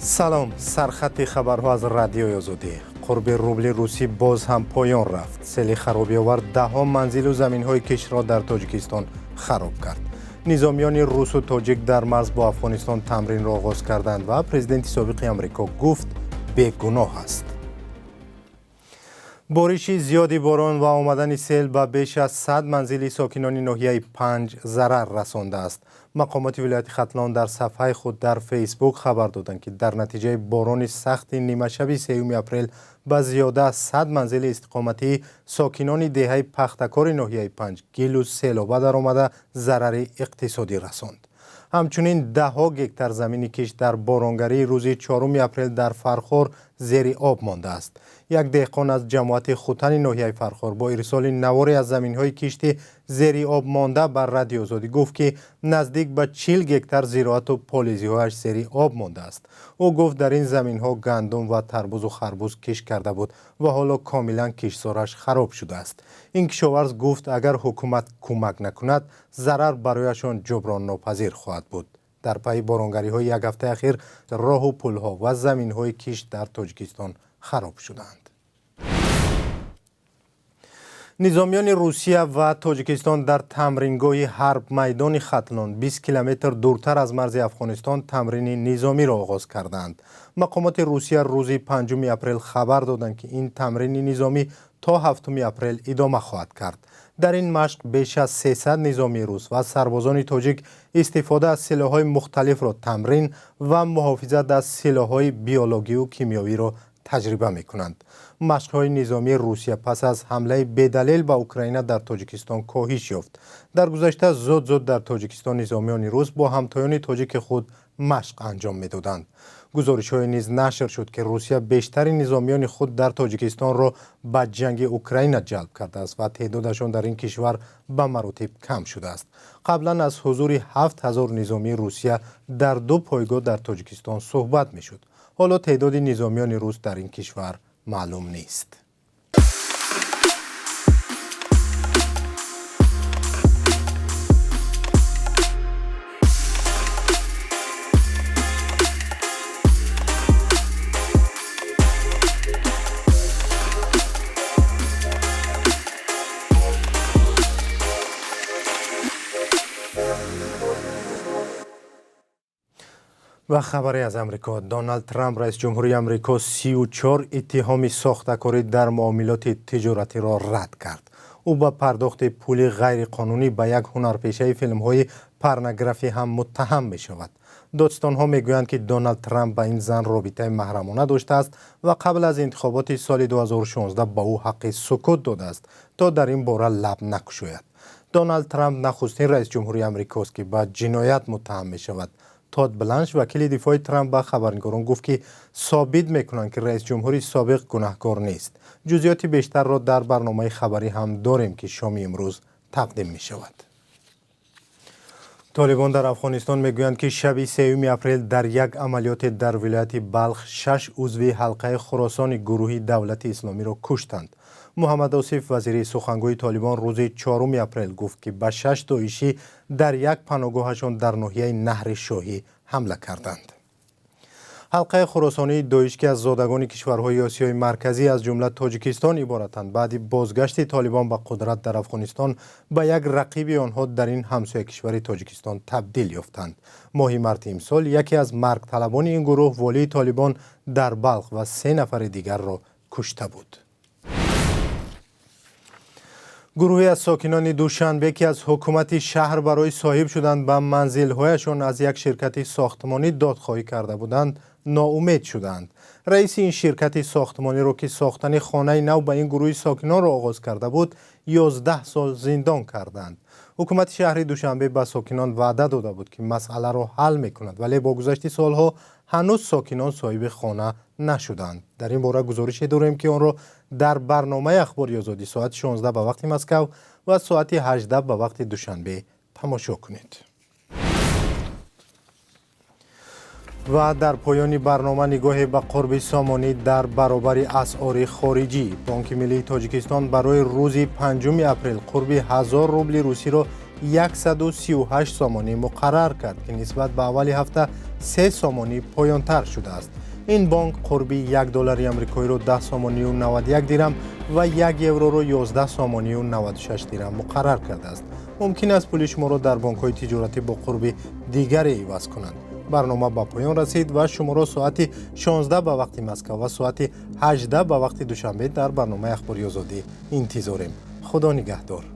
Салом, сархати хабарҳо аз Радиои Озодӣ. Қурби рубли русӣ боз ҳам поён рафт. Сели харобиовар даҳҳо манзилу заминҳои киштро дар Тоҷикистон хароб кард. Низомиёни русу тоҷик дар марз бо Афғонистон тамринро оғоз карданд ва президенти собиқи Амрико гуфт бегуноҳ аст. Бориши зиёди борон ва омадани сел ба беш аз 100 манзили сокинони ноҳияи Панҷ зарар расондааст. Мақомоти вилояти Хатлон дар сафҳаи худ дар Фейсбук хабар доданд, ки дар натиҷаи борони сахти нимашаби 3 апрел ба зиёда аз 100 манзили истиқоматии сокинони деҳаи Пахтакори ноҳияи Панҷ гилу селоба даромада зарари иқтисодӣ расонд. Ҳамчунин даҳҳо гектар замини кишт дар боронгарии рӯзи 4 апрел дар Фархор зери об мондааст. Як деҳқон аз ҷамоати Хутани ноҳияи Фархор бо ирсоли наворе аз заминҳои кишти зери об монда ба Радиои Озодӣ гуфт, ки наздик ба 40 гектар зироату полизиҳояш зери об мондааст. Ӯ гуфт, дар ин заминҳо гандум ва тарбузу харбуз кишт карда буд ва ҳоло комилан киштзораш хароб шудааст. Ин кишоварз гуфт, агар ҳукумат кӯмак накунад, зарар барояшон ҷуброннопазир хоҳад буд. Дар пайи боронгариҳои як ҳафтаи ахир роҳу пулҳо ва заминҳои кишт дар Тоҷикистон хароб шуданд. Низомиёни Русия ва Тоҷикистон дар тамрингоҳи ҳарб майдони Хатлон 20 километр дуртар аз марзи Афғонистон тамрини низомиро оғоз карданд. Мақомоти Русия рӯзи 5 апрел хабар доданд, ки ин тамрини низомӣ то 7 апрел идома хоҳад кард. Дар ин машқ беш аз 300 низомии рус ва сарбозони тоҷик истифода аз силоҳҳои мухталифро тамрин ва муҳофизат аз силоҳҳои биологию кимиёвиро таҷриба мекунанд. Машқҳои низомии Русия пас аз ҳамлаи бедалел ба Украина дар Тоҷикистон коҳиш ёфт. Дар гузашта зуд-зуд дар Тоҷикистон низомиёни рус бо ҳамтоёни тоҷики худ машқ анҷом медоданд. Гузоришҳое низ нашр шуд, ки Русия бештари низомиёни худ дар Тоҷикистонро ба ҷанги Украина ҷалб кардааст ва теъдодашон дар ин кишвар ба маротиб кам шудааст. Қаблан аз ҳузури 7000 низомии Русия дар ду пойгоҳ дар Тоҷикистон суҳбат мешуд. Ҳоло теъдоди низомиёни рус дар ин кишвар маълум нест. Ва хабаре аз Амрико. Доналд Трамп, раиси ҷумҳурии Амрико, 34 иттиҳоми сохтакорӣ дар муомилоти тиҷоратиро рад кард. Ӯ ба пардохти пули ғайриқонунӣ ба як ҳунарпешаи филмҳои порнографӣ ҳам муттаҳам мешавад. Додстонҳо мегӯянд, ки Доналд Трамп ба ин зан робитаи маҳрамона доштааст ва қабл аз интихоботи соли 2016 ба ӯ ҳаққи сукут додааст, то дар ин бора лаб накушояд. Доналд Трамп нахустин раиси ҷумҳурии Амрикост, ки ба ҷиноят муттаҳам мешавад. Тод Бланш, вакили дифои Трамп, ба хабарнигорон гуфт, ки собит мекунанд, ки раиси ҷумҳури собиқ гунаҳкор нест. Ҷузъиёти бештарро дар барномаи хабарӣ ҳам дорем, ки шоми имрӯз тақдим мешавад. Толибон дар Афғонистон мегӯянд, ки шаби 3 апрел дар як амалиёте дар вилояти Балх 6 узви ҳалқаи Хуросони гурӯҳи Давлати Исломиро куштанд. Муҳаммад Осиф, вазири сухангӯи Толибон, рӯзи 4 апрел гуфт, ки ба 6 доишӣ дар як паноҳгоҳашон дар ноҳияи Наҳри Шоҳӣ ҳамла карданд. Ҳалқаи хуросонии доиш, ки аз зодагони кишварҳои Осиёи Марказӣ аз ҷумла Тоҷикистон иборатанд, баъди бозгашти Толибон ба қудрат дар Афғонистон ба як рақиби онҳо дар ин ҳамсоя кишвари Тоҷикистон табдил ёфтанд. Моҳи марти имсол яке аз маргталабони ин гурӯҳ волии Толибон дар Балх ва 3 нафари дигарро кушта буд. Гурӯҳе аз сокинони Душанбе, ки аз ҳукумати шаҳр барои соҳиб шудан ба манзилҳояшон аз як ширкати сохтмонӣ додхоҳӣ карда буданд, ноумед шуданд. Раиси ин ширкати сохтмониро, ки сохтани хонаи нав ба ин гурӯҳи сокинонро оғоз карда буд, 11 сол зиндон карданд. Ҳукумати шаҳри Душанбе ба сокинон ваъда дода буд, ки масъаларо ҳал мекунад, вале бо гузашти солҳо ҳанӯз сокинон соҳиби хона нашуданд. Дар ин бора гузорише дорем, ки онро дар барномаи Ахбори Озодӣ соати 16 ба вақти Москав ва соати 18 ба вақти Душанбе тамошо кунед. Ва дар поёни барнома нигоҳе ба қурби сомонӣ дар баробари асъори хориҷӣ. Бонки миллии Тоҷикистон барои рӯзи 5 апрел қурби 1000 рубли русиро 138 сомонӣ муқаррар кард, ки нисбат ба аввали ҳафта 3 сомонӣ поёнтар шудааст. Ин бонк қурби 1 доллари амрикоиро 10 сомонию 91 дирам ва 1 евроро 11 сомонию 96 дирам муқаррар кардааст. Мумкин аст, пули шуморо дар бонкҳои тиҷоратӣ бо қурби дигаре иваз кунанд. Барнома ба поён расид ва шуморо соати 16 ба вақти Москва ва соати 18 ба вақти Душанбе дар барномаи Ахбори Озодӣ интизорем. Худо нигаҳдор.